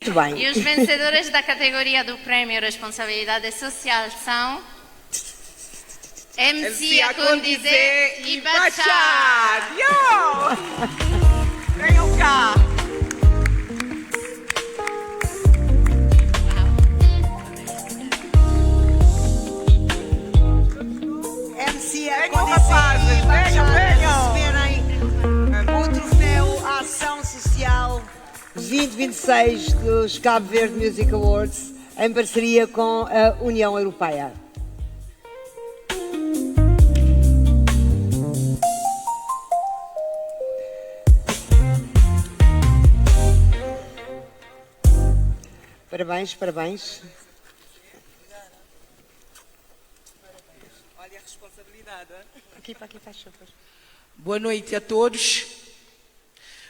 Muito bem. E os vencedores da categoria do Prêmio Responsabilidade Social são MC Acondize e Bachad. Yo! Venham cá! MC Venham, Acondize rapazes, e venham, Bachad a venham! receberem o troféu Ação Social 2026 dos Cabo Verde Music Awards, em parceria com a União Europeia. Parabéns, parabéns. Olha a responsabilidade. Aqui para aqui faz favor. Boa noite a todos.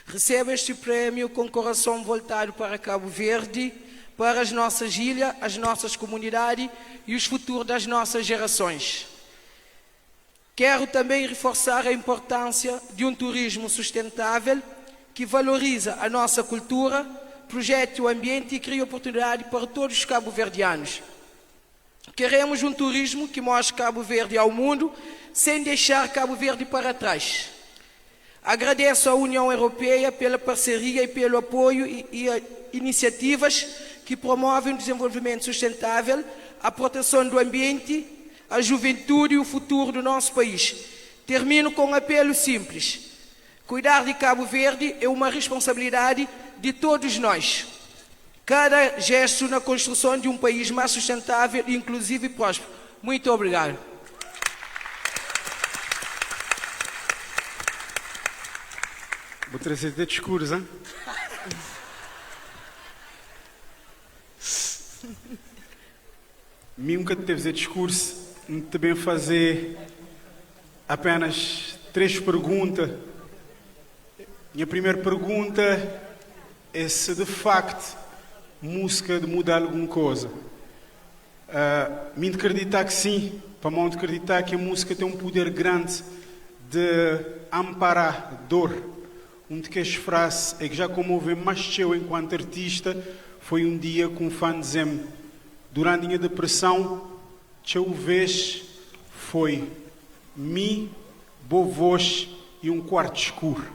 Recebo este prêmio com coração voltado para Cabo Verde, para as nossas ilhas, as nossas comunidades e os futuros das nossas gerações. Quero também reforçar a importância de um turismo sustentável que valoriza a nossa cultura, projete o ambiente e cria oportunidade para todos os cabo-verdianos. Queremos um turismo que mostre Cabo Verde ao mundo, sem deixar Cabo Verde para trás. Agradeço à União Europeia pela parceria e pelo apoio e iniciativas que promovem o desenvolvimento sustentável, a proteção do ambiente, a juventude e o futuro do nosso país. Termino com um apelo simples. Cuidar de Cabo Verde é uma responsabilidade de todos nós. Cada gesto na construção de um país mais sustentável, inclusivo e próspero. Muito obrigado. Vou trazer de discurso, hein? Nunca teve fazer discurso, também fazer apenas três perguntas. Minha primeira pergunta é se de facto música de muda alguma coisa. Me acreditar que sim, para mim acreditar que a música tem um poder grande de amparar dor. Um de que as frases é que já comoveu mais eu enquanto artista foi um dia com um fã dizendo durante a minha depressão, teu vez foi mi, boa voz e um quarto escuro.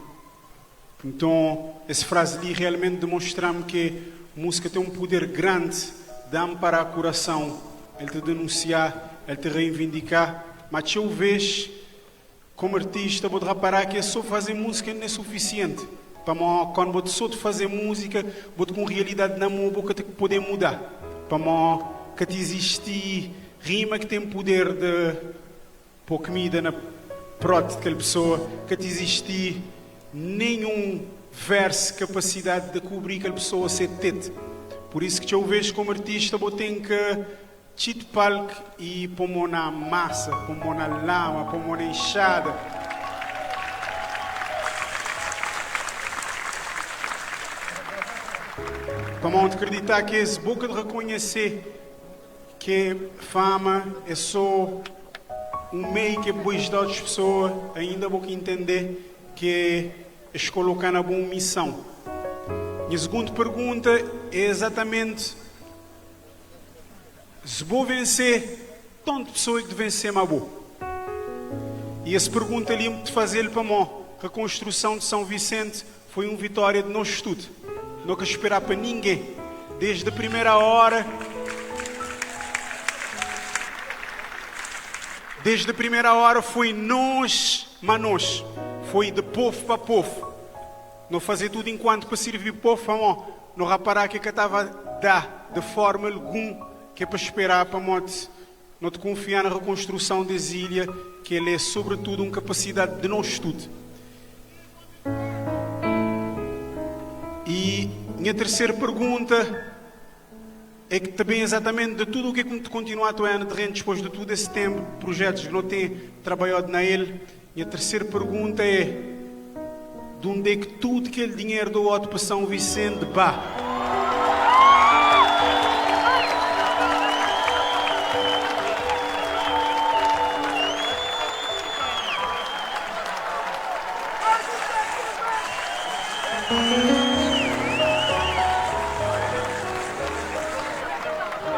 Então, essa frase ali realmente demonstra-me que a música tem um poder grande de amparar o coração, ele te denunciar, ele te reivindicar, mas eu vejo como artista, vou reparar que é só fazer música não é suficiente. Para mim, quando vou só de fazer música, vou com realidade na mão, vou ter que poder mudar. Para mim, que te existe rima que tem poder de pôr comida na prótese daquela pessoa, que te existe nenhum verso capacidade de cobrir aquela pessoa ser tete. Por isso que eu vejo como artista, vou ter que cheat palco e pôr mão na massa, pôr mão na lama, pôr mão na enxada. Para mão acreditar que esse boca de reconhecer que fama é só um meio que depois de outras pessoas, ainda vou que entender que es colocar na boa missão. Minha segunda pergunta é exatamente se vou vencer, tanto pessoa que vencer, mas vou. E essa pergunta ali me fazer para mim. Reconstrução de São Vicente foi uma vitória de nosso estudo. Não quero esperar para ninguém. Desde a primeira hora. Desde a primeira hora foi nós, mas nós. Foi de povo para povo. Não fazer tudo enquanto para servir povo, não. Não reparar que estava a dar de forma alguma que é para esperar para morte. Não te confiar na reconstrução das ilhas, que ele é sobretudo uma capacidade de não estudo. E minha terceira pergunta é que também exatamente de tudo o que é que continua a atuar no terreno depois de todo esse tempo, projetos que não tem trabalhado na ele, minha terceira pergunta é de onde é que tudo aquele dinheiro do outro para São Vicente vá?